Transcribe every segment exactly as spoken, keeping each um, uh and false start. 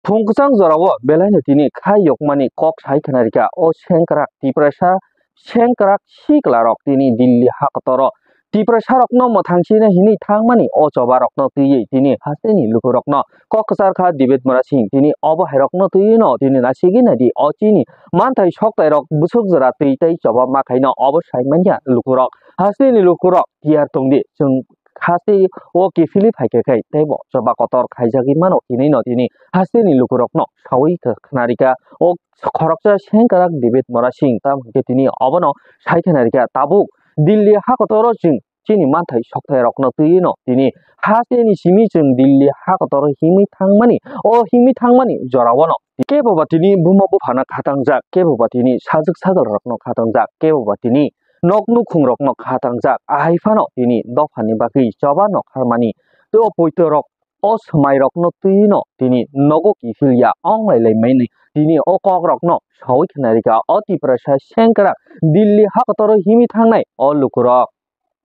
Phung kwchang jorao belaino tini khai yokmani kok sai khna rikha o sengkrak Tiprasa sengkrak sikla rok tini Delhi hakotoro Tiprasa rokno mwthang sina hinwi thangmani o choba rokno twiwi tini hasteni lukurokno kok kwchar kha David Murasing tini obo hai rokno twiwi no tini nasigwi naidi o chini manthai soktai rok bwswk jora twi tei choba ma khaino obo sai manya lukurok hasteni lukurok tiyar tongdi chwng haste o kiphilwi phaikha khe teibo choba kotor khaijagwi mano hinwi no tini hasteni lukurokno sawi kha khna rikha o khoroksa sengkrak David Murasing tamo hwnkhe tini obono sai khna rikha tabuk Delhi hakotoro chwng chini manthai sokthai rokno twiwi no tini hasteni simi chwng Delhi hakotoro himwi thangmani o himwi thangmani jorao no kebo ba tini buma buphano khatangjak kebo ba tini sajwk sajwk rokno khatangjak kebo ba tini nok nukhung rokno khatangjak ahai phano tini dophani bagwi choba nokharmani tei o poito rok o swmai rokno twiwi no tini nogo kiphilya ong lai lai mani tini o kok rokno sawi khna rikha o Tiprasa sengkrak Delhi hakotoro himwi thangnai o lukurok.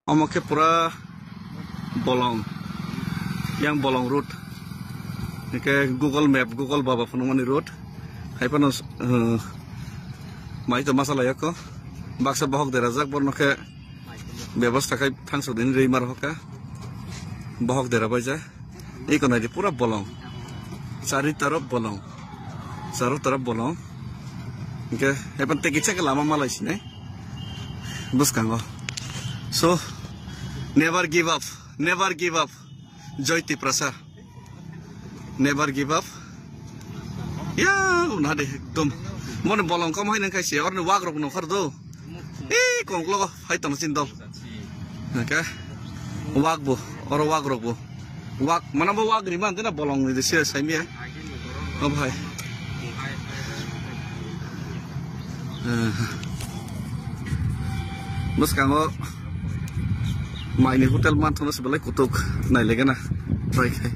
Omo khe pura bolong, yang bolong road. Hingke Google Map, Google Baba phunukmani road. Hai phano, uh, mai to masa layako. Baksa bohok derajak, borno khe bebosta khai thangso dini rwi mar hoka. Bohok dera baija. Iko naidi pura bolong. Chari taraf bolong. Charo taraf bolong. Hingke hai phano tei kisa khe lama malai sinai. Bwskango. So, never give up, never give up. Joy Tiprasa. Never give up. Ya, unade ekdom. Mone bolong kom hai nang kaise, orni wak rok nokhar do. Eh, kongklo hai tong sin dol. Naka. Wak bo, oro wak rok bo. Wak, mana bo wak riman dena bolong ni desi saimia. Oh, bhai. Eh. Bwskango maini hotel manthono se belai kutuk nailegena try khai.